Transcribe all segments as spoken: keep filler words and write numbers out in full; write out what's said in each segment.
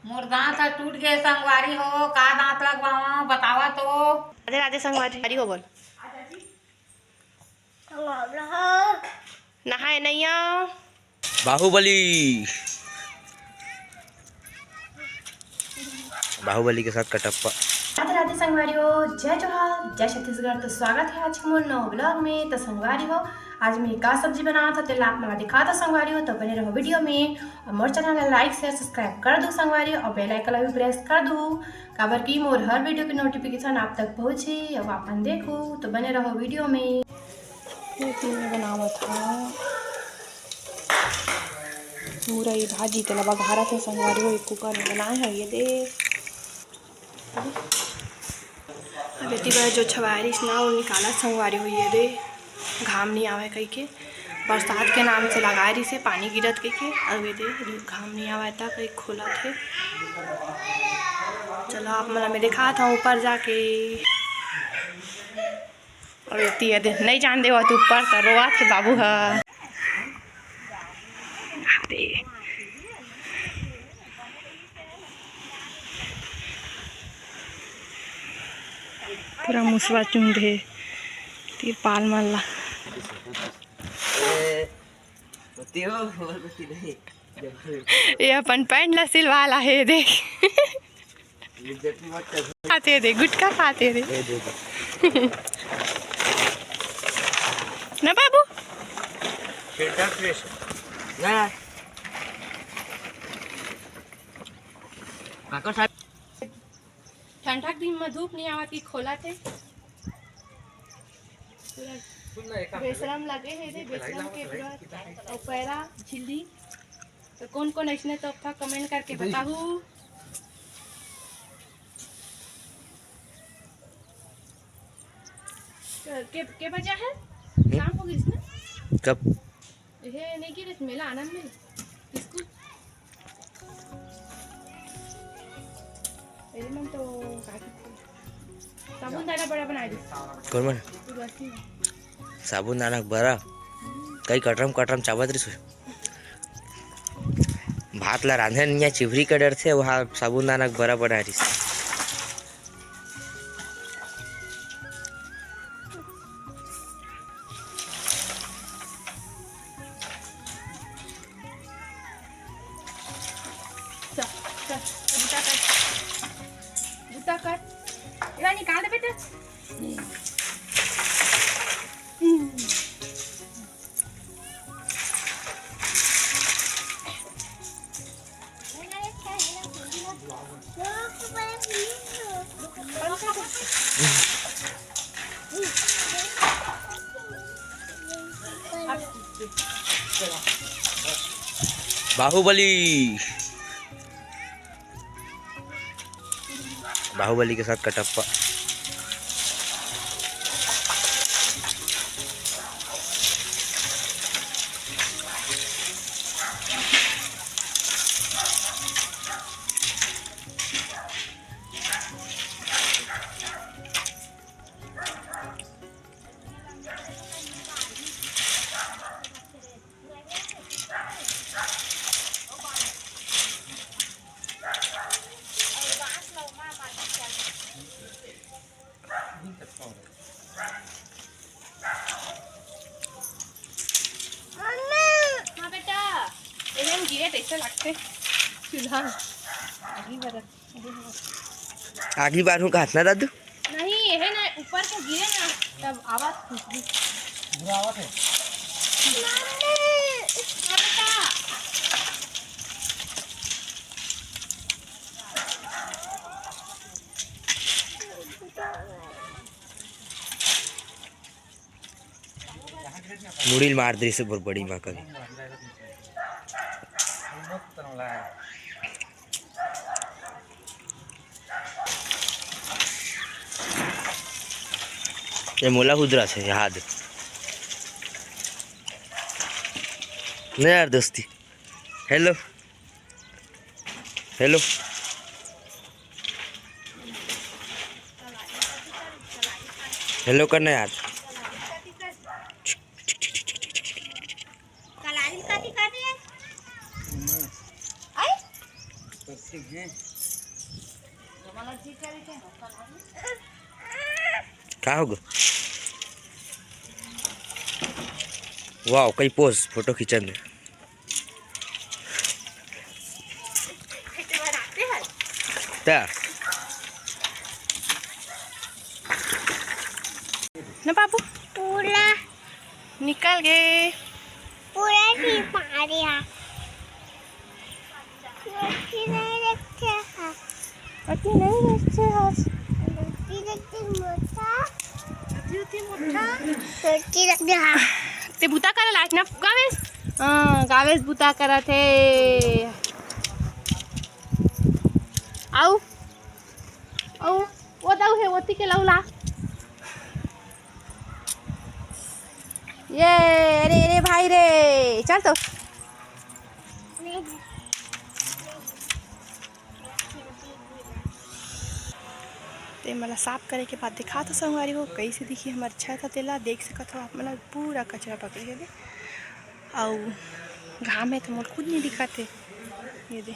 मोर दांत ह टूट गे संगवारी हो, का दांत लगवावा बतावा तो। राधे राधे संगवारी हो बोल। नहाए नैया। बाहुबली, बाहुबली के साथ कटप्पा। राधे राधे संगवारी हो, जय जोहार, जय छत्तीसगढ़। तो स्वागत है आज के मोर नवा vlog में। तो संगवारी हो, आज मैं का सब्जी बनावत हव तेला आप मन ला दिखात हव संगवारी हो, तो बने रहो video में। और मोर channel ला like share subscribe कर दो संगवारी हो, और bell icon ला भी press कर दो, काबर कि मोर हर video के notification आप तक पहुँचे। अब आप मन देखो, तो बने रहो video में। ये तीन बनावत हव मुरई भाजी, तेला बघारत हव संगवारी हो, एक cooker में बनाए हव। ये दे, अब एती बर जो छबाय रिहिस ना, वो निकालत संगवारी हो। ये दे, घाम नइ आवय कहिके, बरसात के नाम से लगाय रिहिसे, पानी गिरत कहिके, अउ ये दे, घाम नइ आवय त कहिके खोलत हे। चलो, आप मन ला मैं देखात हव ऊपर जाके। अउ एती ये दे, नइ जान देवत ऊपर, त रोवत हे बाबू ह। दे। पूरा मुसवा चुंद हे तिरपाल मन ला। ए, बत्ती हो, मोर बत्ती नहीं। ये अपन पैंट ला सिलवा ला हे, देख। खाथे रे, गुटखा खाथे रे। दे, दे, दे। ना बाबू। Filter fresh। ना। काकर साहब। ठंडा के दिन में धूप नहीं आवत कि खोलत हे। पूरा बेसरम लगे हे रे, बेसरम के पूरा। अउ पैरा झिल्ली। तो कौन कौन ऐसने तो अपा comment करके बताहू। के, के बजा है? हम्म? शाम हो गई ना? कब? हे नहीं गिरे मेला, आनंद मेला। स्कूल। एरे मन तो काफी साबुन दाना बड़ा बना दे। कौन मन? उर्वशी मन। साबुन दाना बड़ा। कई कटरम कटरम चाबत रहिस। भात ला रांधे नइया चिभरी के डरथे, वहाँ साबुन दाना बड़ा बना रहिस। चल, चल, बुता कर। बुता कर। एला निकाल दे बेटा। बाहुबली। बाहुबली के साथ कटप्पा। हाँ बेटा, एहन गिरे तैसे लगते। चूल्हा में आगी बरत। आगी बार हूँ कहत ना दादू। नहीं, ये है ना, ऊपर से गिरे ना, तब आवाज खुशबू। पूरा आवाज है। हाँ बेटा। मुड़ी ल मार दे से बड़ बड़ी माँ कभी। ये मोला हुदरा से यहाँ दे। नहीं यार दोस्ती। हेलो। हेलो। हेलो करना यार। कलारी काटी काटे। आई? का होगे? वाओ, कई पोज फोटो खींचन दे। त ना बाबू, पूरा निकल गे। पूरा ही मारिया। रोटी नहीं रखे हैं। रोटी नहीं रखे हैं। रोटी रखे मोटा। रोटी रखे मोटा। रोटी रखे हाँ। ते बुता करे लायक ना गावेस। हाँ, गावेस बुता करा थे। आऊ, आऊ, वो दाऊ है, वो ती के लाऊ ला। ये, अरे, अरे भाई रे, चल तो। ते मला साफ करे के बाद दिखा तो संगवारी हो, कैसे दिखी हमर छत ह, तेला देख सकत हो आप, मतलब पूरा कचरा पकड़े हे। अउ घाम हे तो मोर खुद नहीं दिखत हे। ये दे,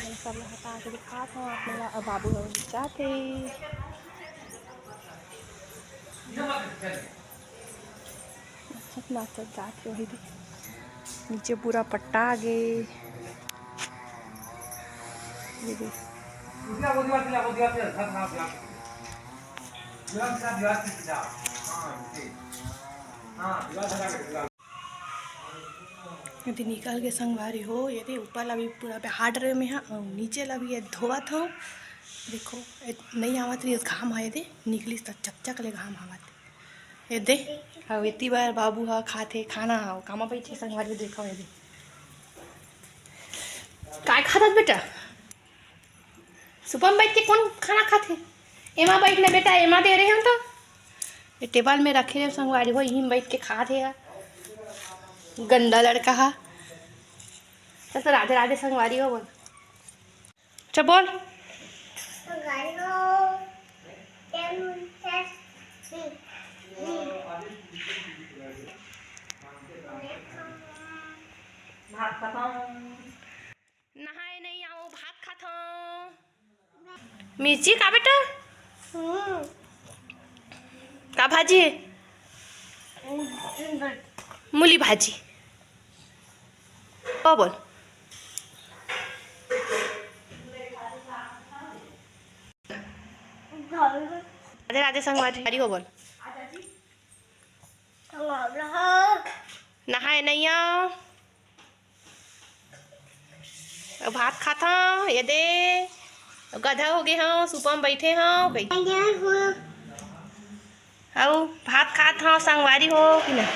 मैं सब ला हटा के दिखात हूँ आप मन ला। अब बाबू ह जात हे। नाचत नाचत जात हे वही दे। नीचे पूरा पट्टा आ गे। ये दे। ये दे निकल के संगवारी हो, ये दे ऊपर ला भी पूरा बहा डरे में हा, अउ नीचे ला भी ये धोवत हव। देखो, ए-, नई आवत रहिस घाम हा, ये दे निकलिस त चकचक ले घाम आवत। ये दे, अउ एती बार बाबू हा खाथे खाना, अउ कामा बइठे संगवारी हो, देखो ये दे। काय खाथस बेटा? सुपा म बइठ के कोन खाना खाथे? एमा बइठ ना बेटा, एमा दे रहे हम तो। ये टेबल में रखे रहे संगवारी हो, इही म बइठ के खात हे। गंदा लड़का हा। चल तो राधे राधे संगवारी हो बोल। अच्छा बोल। संगवारी हो, भात खतम। नहाए नहीं आओ, भात खाथो। मिर्ची का बेटा? हम्म। का भाजी हे? हम्म। मूली भाजी। ओ बोल। राधे राधे संगवारी हो बोल। नहाए नहीं आओ। अब भात खात हव, ये दे। अब गधा हो गे हव, सुपा म बइठे हव, कहि। अउ भात खात हव, संगवारी हो कि ना?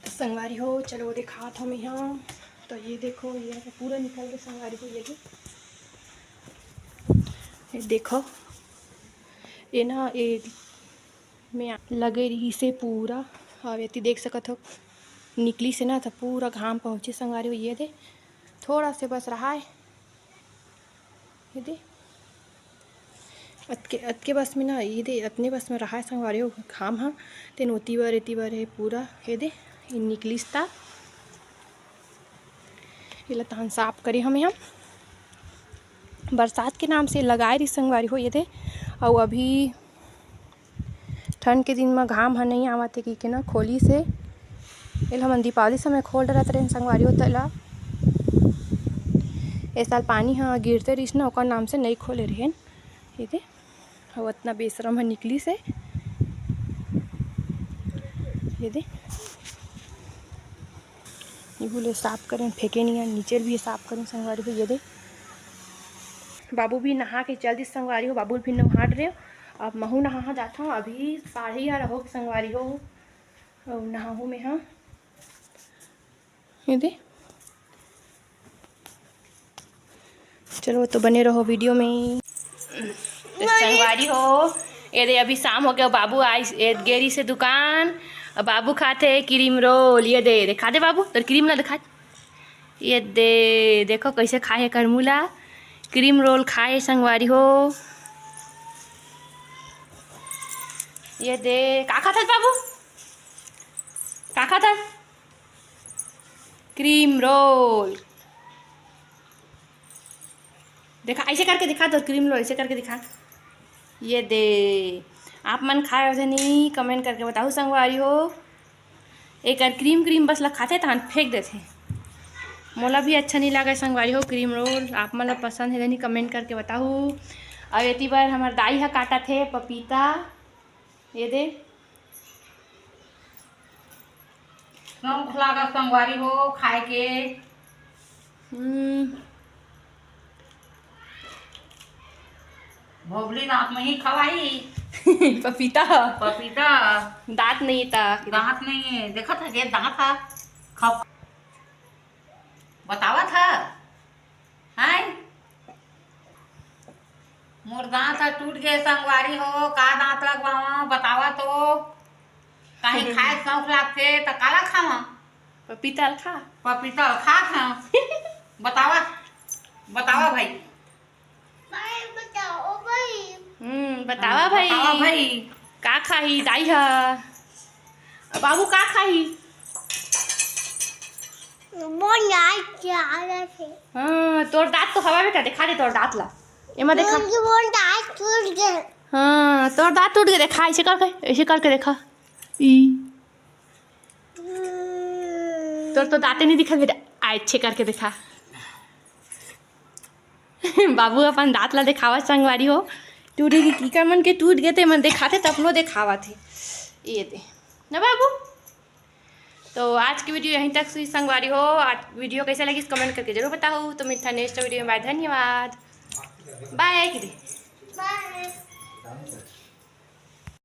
संगवारी हो, चलो वो दिखात हव मैं हा। तो ये देखो, ये पूरा निकल के संगवारी हो, ये दे। ये देखो, ये ना, ये में लगे रहिसे पूरा। अउ एती देख सकत हो, निकलिसे ना, त पूरा घाम पहुँचे संगवारी हो। ये दे, थोड़ा से बस रहाय। ये दे, अतके, अतके बस में ना, ये दे, अतने बस में रहाय संगवारी हो घाम ह। तेन ओती बर, एती बर हे पूरा। ये दे, ये निकलिस ता। एला तहन साफ करे हमें हम। बरसात के नाम से लगाए रही संगवारी हो, ये दे। अउ अभी ठंड के दिन म घाम ह नइ आवत हे कहिके ना खोलिस हे। एला हमन दीपावली समय खोल डरत रहेन संगवारी हो, तेला ए साल पानी ह गिरते रहिस ना, ओकर नाम से नइ खोले रहेन। ये दे, अउ अतना बेसरम ह निकलिस हे। ये दे, इहू ले साफ करेन, फेंके नइ हे, नीचे ल भी साफ करेन संगवारी हो। ये दे, बाबू भी नहा के चल दिस संगवारी हो, बाबू ल भी नहा डरेंव। अब महू नहा जाथंव, अभी साढ़े ग्यारह होगे संगवारी हो, अउ नहाहूँ मैं हा। ये दे, चलो तो बने रहो video में। तो संगवारी हो, ये दे अभी शाम हो गया, बाबू आइस, ये गे रहिसे दुकान, अब बाबू खाथे cream roll। ये दे, दिखा दे बाबू, तोर cream ला दिखा। ये दे, देखो कैसे खाए हे करमू ला, cream roll खाए संगवारी हो। ये दे, का खाथस बाबू? का खाथस? Cream roll। देखा, ऐसे करके दिखा, तोर क्रीम लो, ऐसे करके दिखा। ये दे, आप मन खाए हो धनी, कमेंट करके बताहू संगवारी हो। एकर क्रीम क्रीम बस ला खाथे, तहन फेंक देथे। मोला भी अच्छा नहीं लगे संगवारी हो क्रीम रोल। आप मन ला पसंद हे धनी, कमेंट करके बताहू। और एती बर हमर दाई ह काटत हे पपीता। ये दे, शौक लागत संगवारी हो खाए के। हम्म। भोभली दांत में ही खवाई। पपीता ह। पपीता। दांत नहीं था। दांत नहीं है, देखत है ये दांत है। खाओ। बतावत है। हैं? मोर दांत ह टूट गे संगवारी हो, का दांत लगवावा बतावा तो। कहीं खाए के शौक लागथे त काला खावा? पपीता ल खा। पपीता ल खात हं। बतावा, बतावा भाई। भाई बताओ भाई। हम्म, बतावा हाँ, भाई। बतावा भाई। का खाही दाई ह? बाबू का खाही? वो नाच के आ रहे थे। हाँ, तोर दांत तो हवा बेटा, दिखा दे तोर दांत ला। एमा देखा। वो, वो दांत टूट गए। हाँ, तोर दांत टूट गए, देखा, ऐसे करके, ऐसे करके देखा। ई। हम्म। तोर तो दांते नहीं दिखा बेटा, आ, ऐसे करके देखा। बाबू अपन दांत ला देखावत संगवारी हो। टूट गए, कीकर मन के टूट गए ते मन देखाते त अपनो देखावत हे। ये दे ना बाबू। तो आज की वीडियो यहीं तक सी संगवारी हो। आज वीडियो कैसे लगी कमेंट करके जरूर बताओ। तो मिलता नेक्स्ट वीडियो में। बाय, धन्यवाद। बाय। बाय।